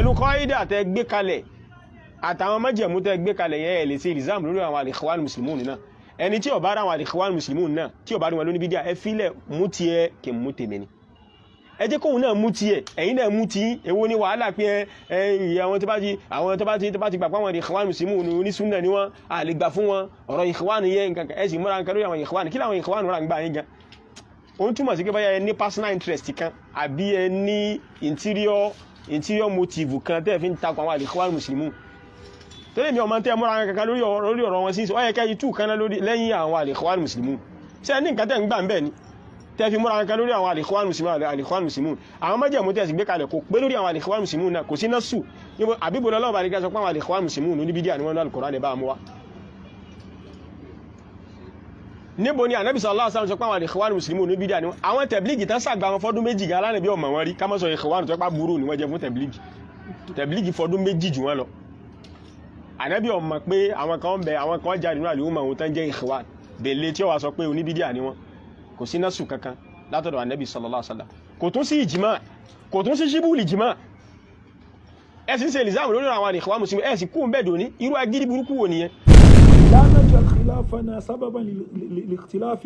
Pẹ̀lú kọ́ídà tẹ́ gbé kalẹ̀ àtàwọn májẹ̀mú tẹ́ gbé kalẹ̀ yẹn, ẹ̀ lè ṣe ìlìzáàmù lórí àwọn al-Ikhwan Muslimun náà. Ẹni tí ó bá ra àwọn al-Ikhwan Muslimun náà, tí ó bá rí wọn lóní bídíà, ẹ fílẹ̀, mú tiẹ̀ kí n mú tèmi ni. Ẹ jẹ́ kóhun náà mú tiẹ̀, ẹ̀yin náà mú tí. Èwo ni wàhálà pé ẹ ìyẹ àwọn tó bá ti gbà pé àwọn Ikhwan Muslimun ní onísúnnà ni wọ́n, à lè gbà fún wọn ọ̀rọ̀ Ikhwan yẹn nǹkan. Ẹ sì múra nǹkan lórí àwọn Ikhwan. Kí làwọn Ikhwan rà ń gbà yín gan? Ó ń túmọ̀ sí pé báyà ẹ ní personal interest kan àbí ẹ ní interior motive kan tẹ́ ẹ fi ń takò àwọn Ikhwan Muslimun. Tẹ́lẹ̀ mi ọmọ tẹ́ múra kankan lórí ọ̀rọ̀ wọn sí. Ó yẹ kẹ́ itú kan lórí lẹ́yìn àwọn Al-Ikhwan Muslimun. Ṣé ẹ ní nǹkan tẹ́ ń gbà ń bẹ̀ ni tẹ́ fi múra kankan lórí àwọn Al-Ikhwan Muslimun? Al-Ikhwan Muslimun, àwọn májẹ̀mú tẹ́ sì gbé kalẹ̀ kò pé lórí àwọn Al-Ikhwan Muslimun náà. Kò sí náà sù àbíbò lọ́wọ́ bá ní ká sọ pé àwọn Al-Ikhwan Muslimun ní bídíà ni wọ́n ní Al-Qur'an ní bá mú wa. Níbo ni Ànábì sallallahu alaihi wasallam sọ pé àwọn Al-Ikhwan Muslimun ní bídíà ni wọ́n? Àwọn tẹ̀blígì tán sàgbà wọn fọ́dún 2 gan alánàbí ọmọ wọn rí. Ká má sọ Ikhwan tó pá burú ni wọ́n jẹ fún tẹ̀blígì. Tẹ̀blígì fọdún 2 jù wọ́n lọ, Ànábì ọmọ pé àwọn kan ń bẹ, àwọn kan jáde nínú àlùmọ̀ àwọn tán jẹ́ Ikhwan bèlè tí ó wá sọ pé oníbídíà ni wọ́n. Kò sí násù kankan látọ̀dọ̀ Ànábì sallallahu alaihi wasallam, kò tún sí ìjìmá, kò tún sí ṣíbùlì jìmá. Ẹ sì ń ṣe ìlìzáàmù lórí àwọn Ikhwan Muslimun, ẹ sì kú ń bẹ̀ dòní. Irú agídí burúkú wo nìyẹn? لا نجعل خلافنا سببا لاختلاف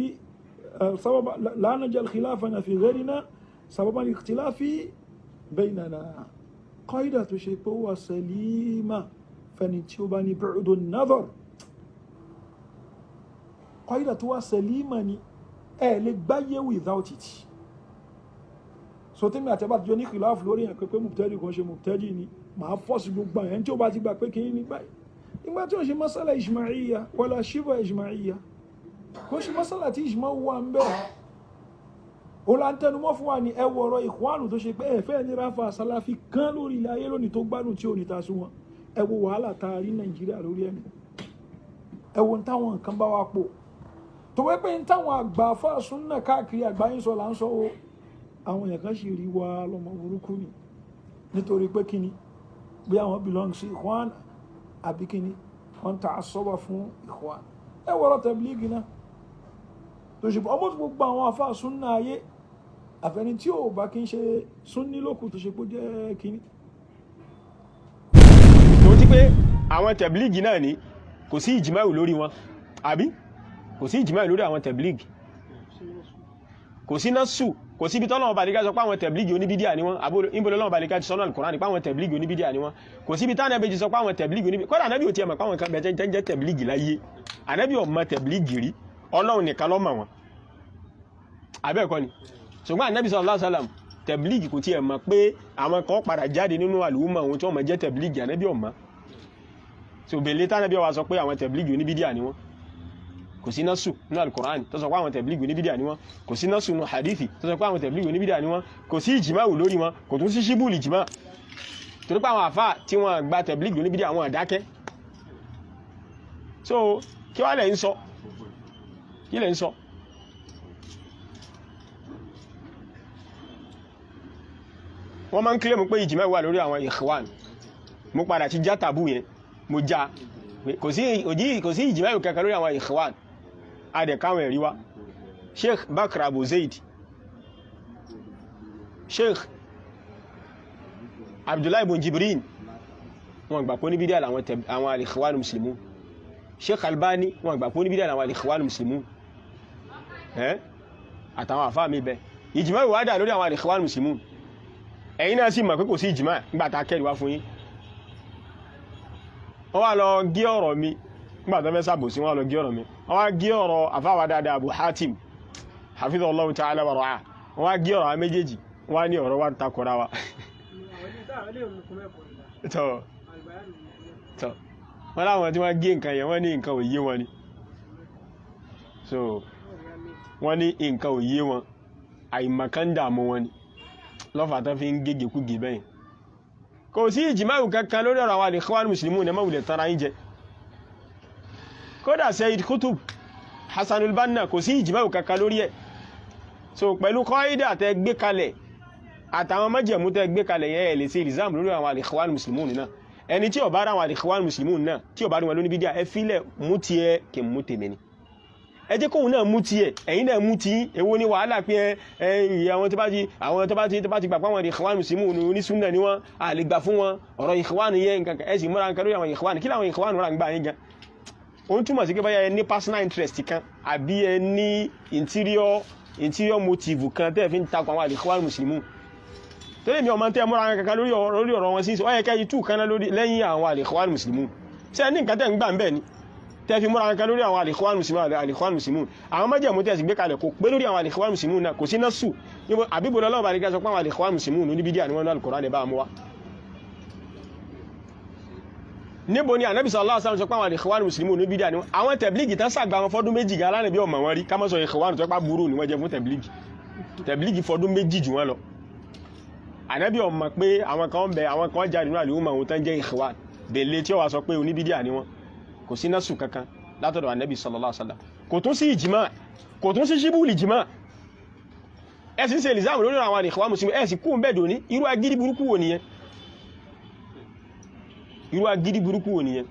سبب، لا نجعل خلافنا في غيرنا سببا لاختلاف بيننا. قاعدة tó ṣe pé ó wà سليمة fẹ́ni tí ó bá ní بعد النظر. قاعدة tó wà سليمة ni, ẹ lè gbáyé without it. So tẹ́mi àti ẹbá ti jọ ní خلاف lórí yẹn pé مبتدع kan ṣe مبتدع ni, màá force gbogbo àyẹn tí ó bá ti gbà pé kí ní báyìí. Ìgbà tí ó ṣe مسألة إجماعية ولا شبه إجماعية, kò ṣe مسألة tí إجماع wà ń bẹ́ẹ̀. Ó là ń tẹnumọ́ fún wa ní ẹ wọ ọ̀rọ̀ ìkwánu tó ṣe pé ẹ fẹ́ ní ráfà sálàfí kan lórí ilẹ̀ ayé lónìí tó gbádùn tí ò ní ta sí wọn. Ẹ wo wàhálà tá a rí Nàìjíríà lórí ẹ̀mí. Ẹ wo táwọn nǹkan bá wa pò tó wẹ́ pé táwọn àgbà fásun náà káàkiri àgbáyé sọ là ń sọ o. Àwọn èèyàn kan sì rí wa lọ́mọ burúkú ni, nítorí pé kíni bí àwọn belong sí Ikhwan àbí kíni wọ́n ta àsọ́bà fún Ikhwan. Ẹ wọ́rọ̀ tẹ̀blígì náà tó ṣe ọmọ gbogbo àwọn afá súnà ayé, àfẹni tí ò bá kí ń ṣe súnní lókù tó ṣe pé ó jẹ́ kíní. Tó ti pé àwọn tẹ̀blígì náà ní kò sí ìjìmáwò lórí wọn, àbí kò sí ìjìmáwò lórí àwọn tẹ̀blígì? Kò sí násù, kò síbi tọ́lọ́wọ́ bàlíkà sọ pé àwọn tẹ̀blígì oníbídíà ni wọ́n. Àbúrò ìbò lọ́wọ́ bàlíkà ti sọ́nà Al-Qur'an pé àwọn tẹ̀blígì oníbídíà ni wọ́n? Kò síbi táwọn ẹbí ti sọ pé àwọn tẹ̀blígì oníbídíà. Kódà Ànábì ò tiẹ̀ mọ̀ pé àwọn kan bẹ̀ tẹ́ jẹ́ tẹ̀blígì láyé. Ànábì ò mọ̀ tẹ̀blígì rí, Ọlọ́run nìkan ló mọ̀ wọn. Àbẹ́ẹ̀kọ́ ni? Ṣùgbọ́n Ànábì sallallahu alaihi wasallam, tẹ̀blígì, kò tiẹ̀ mọ̀ pé àwọn kan padà jáde nínú àlùmọ̀ àwọn tí wọ́n mọ̀ jẹ́ tẹ̀blígì. Ànábì ò mọ̀. So bèlè tánàbí wa sọ pé àwọn tẹ̀blígì oníbídíà ni wọ́n, kò sí násù nínú Al-Qur'an tó sọ pé àwọn tẹ̀blígì oníbídíà ni wọ́n, kò sí násù nínú hadithi tó sọ pé àwọn tẹ̀blígì oníbídíà ni wọ́n, kò sí ìjìmáwò lórí wọn, kò tún sí ṣíbùlì ìjìmá, torí pé àwọn àfáà tí wọ́n gba tẹ̀blígì oníbídíà, àwọn àdákẹ́. So kí wá lẹ̀ ń sọ? Kí lẹ̀ ń sọ? Wọ́n máa ń kílèmù pé ìjìmá wà lórí àwọn Ikhwan. Mo padà ti já tàbú yẹn, mo já. Kò sí ìjìmá kankan lórí àwọn Ikhwan. Adẹ̀káwọn ẹ̀rí wá. Sheikh Bakr Abu Zaid, Sheikh Abdullahi ibn Jibrin, wọ́n gbà pé ní bídíà àwọn al-Ikhwan Muslimun. Sheikh Albani, wọ́n gbà pé ní bídíà àwọn al-Ikhwan Muslimun ẹ́ àtàwọn àfáà mi bẹ. Ìjìmá ìwádà lórí àwọn al-Ikhwan Muslimun, ẹ̀yin náà sì mọ̀ pé kò sí ìjìmá nígbà tá a kẹ́rì wá fún yín. Wọ́n wá lọ gé ọ̀rọ̀ mi nígbà tó fẹ́ sàbòsí. Wọ́n lọ gé ọ̀rọ̀ mi, wọ́n wá gé ọ̀rọ̀ àfáwà dáadáa Abu Hatim hafidhahullahu ta'ala wa ra'ah. Wọ́n wá gé ọ̀rọ̀ àwọn méjèèjì, wọ́n wá ní ọ̀rọ̀ wa ń takora wa. Tọ́ tọ́, wọ́n láwọn tí wọ́n gé nǹkan yẹn, wọ́n ní nǹkan ò yé wọn ni. So wọ́n ní nǹkan ò yé wọn, àìmọ̀kan dààmú wọn ni lọ́fà tán fi ń gégé kúgé bẹ́yìn. Kò sí ìjìmáwù kankan lórí ọ̀rọ̀ àwọn al-Ikhwan Muslimun ní mọ̀wùlẹ̀ tara yín jẹ. Kódà Sayyid Qutb, Hassanul Banna, kò sí ìjìmáwù kankan lórí ẹ̀. So pẹ̀lú kọ́ídà tẹ́ gbé kalẹ̀ àtàwọn májẹ̀mú tẹ́ gbé kalẹ̀ yẹn, ẹ̀ lè ṣe ìlìzáàmù lórí àwọn al-Ikhwan Muslimun náà. Ẹni tí ó bá ra àwọn al-Ikhwan Muslimun náà, tí ó bá rí wọn lóní bídíà, ẹ fílẹ̀, mú tiẹ̀ kí n mú tèmi ni. Ẹ jẹ́ kóun náà mú tiẹ̀, ẹ̀yin náà mú tiyín. Èwo ni wàhálà pé ẹ ẹ àwọn tó bá ti gbà pé àwọn Ikhwan Muslimun ní onísúnnà ni wọ́n, à lè gbà fún wọn ọ̀rọ̀ Ikhwan yẹn nǹkan kan. Ẹ sì múra nǹkan lórí àwọn Ikhwan. Kí làwọn Ikhwan rà ń gbà yín gan? Ó ń túmọ̀ sí pé báyà ẹ ní personal interest kan àbí ẹ ní interior motive kan tẹ́ ẹ fi ń takò àwọn Ikhwan Muslimun. Tẹ́lẹ̀ mi ọmọ tẹ́ múra kankan lórí ọ̀rọ̀ wọn sí. Ó yẹ kẹ́ tú kan lórí lẹ́yìn àwọn Al-Ikhwan Muslimun. Ṣé ní nǹkan tẹ́ ń gbà ń bẹ̀ ni tẹ́ fi múra kankan lórí àwọn Al-Ikhwan Muslimun? Al-Ikhwan Muslimun, àwọn májẹ̀mú tẹ́ sì gbé kalẹ̀ kò pé lórí àwọn Al-Ikhwan Muslimun náà. Kò sí násù àbíbo lọ́wọ́ bá ní ká sọ pé àwọn Al-Ikhwan Muslimun ní bídíà ni wọ́n ní Al-Qur'an bá mú wa. Níbo ni Ànábì sallallahu alaihi wasallam sọ pé àwọn Al-Ikhwan Muslimun ní bídíà ni wọ́n? Àwọn tẹ̀blígì tán sàgbà wọn fọ́dún 2 gan alánàbí ọmọ wọn rí. Ká má sọ Ikhwan tó pa burú ni wọ́n jẹ fún tẹ̀blígì. Tẹ̀blígì fọ́dún 2 jù wọ́n lọ, Ànábì ọmọ pé àwọn kan ń bẹ, àwọn kan jáde nínú àlùmọ̀ àwọn tán jẹ́ Ikhwan bèlè tí ó wá sọ pé oníbídíà ni wọ́n. Kò sí násù kankan látọ̀dọ̀ Ànábì sallallahu alaihi wasallam. Kò tún sí ìjìmá, kò tún sí ṣíbùlì jìmá. Ẹ sì ń ṣe ìlìzáàmù lórí àwọn Ikhwan Muslimun, ẹ sì kú ń bẹ̀ dòní. Irú agídí burúkú wo nìyẹn? Irú agídí burúkú wo nìyẹn?